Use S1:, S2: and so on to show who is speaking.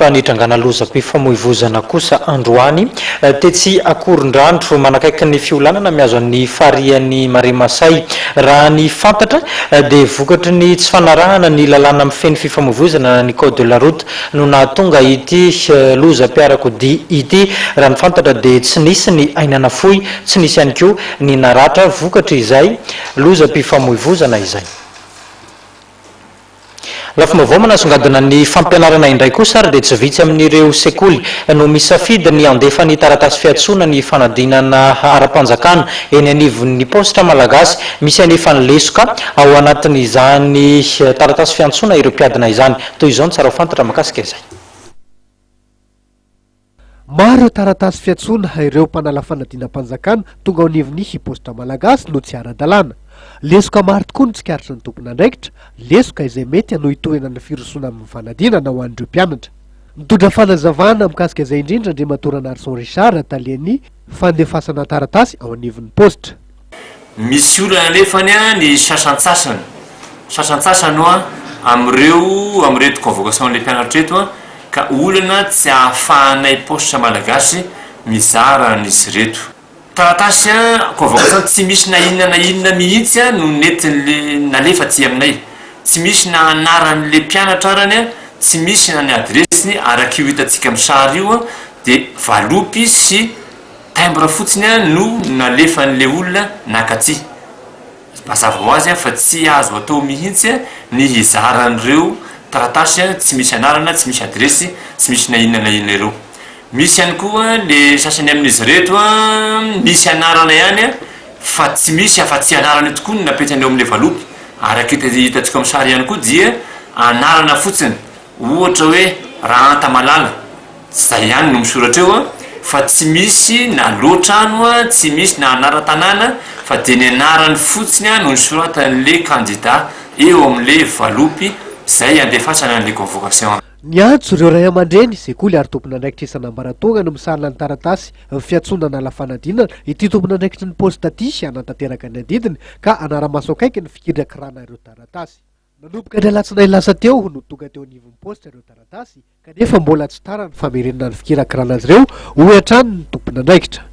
S1: fa nitrangana lozam-pifamoivozana kosa androany tetsy Akorondrano, manakaiky ny fiolanana mihazo an'ny farihan'i Marais Masay. Raha ny fantatra dia vokatry ny tsy fanarahana ny lalàna mifehy ny fifamoivoizana na ny code de la route no nahatonga ity lozam-piarakodia ity. Raha ny fantatra dia tsy nisy ny aina nafoy, tsy nisy ihany koa ny naratra vokatr'izay lozam-pifamoivozana izay. Lafim-baovao manasongadina ny fampianarana indray kosa ary dia tsy vitsy amin'ireo sekoly no misafidy ny handefa ny taratasy fiantsoana ny fanadinana ara-panjakana eny anivon'ny paositra malagasy. Misy anefa ny lesoka ao anatin'izany taratasy fiantsoana ireo mpiadina izany. Toy izao ny tsara ho fantatra mahakasika izay.
S2: Maro ireo taratasy fiantsoana ireo mpanala fanadinam-panjakana tonga ao anivon'ny Paositra Malagasy no tsy ara-dalàna. Lesoka maro tokoa no tsikaritry ny tompon'andraikitra, lesoka izay mety hanohitohina ny firosoana amin'ny fanadinana ho an'ireo mpianatra. Nitondra fanazavana mikasika izay indrindra Andriamatoa Ranarison Richard, talen'ny fandefasana taratasy ao anivon'ny Paositra.
S3: Misy olana anefany ny sasantsasany, sasantsasany hoa amin'ireo amin'ireto convocation-n'ilay mpianatra ireto an, ka olana tsy ahafahanay paositra malagasy mizara an'izy ireto. Taratasy an, convocation tsy misy na inona na inona mihitsy an no nentin'le nalefa aty aminay. Tsy misy na anaran'le mpianatra arany an, tsy misy na ny adiresiny araka io hitantsika amin'ny sary io an, dia valopy sy Timbre fotsiny no nalefan'le olona nakaty. Mazava ho azy fa tsy azo atao mihitsy ny hizara an'ireo taratasy tsy misy anarana, tsy misy adiresy, tsy misy na inona na inona ireo. Misy ihany koa le sasany amin'izy ireto misy anarana ihany fa tsy misy afa-tsy anarana io tokoa no napetrany eo amin'le valopy. Araka hitantsika amin'ny sary ihany koa dia anarana fotsiny. Ohatra hoe Rahantamalala. Zay ihany no misoratra eo an, fa tsy misy na loatrano an, tsy misy na anaran-tanàna fa dia ny anarany fotsiny an no nisoratan'le kandida eo amin'le valopy zay andefasana an'le convocation.
S2: Niantso ireo ray aman-dreny, sekoly ary tompon'andraikitra isan'ambaratongany misahana ny taratasy fiantsoana hanala fanadinana ity tompon'andraikitry ny paositra ity hanatanteraka ny adidiny ka hanara-maso akaiky ny fikirakirana ireo taratasy. Nanomboka ny alatsinainy lasa teo no tonga teo anivon'ny paositra ireo taratasy kanefa mbola tsy tara ny famerenana ny fikirakirana azy ireo, hoy hatrany ny tompon'andraikitra.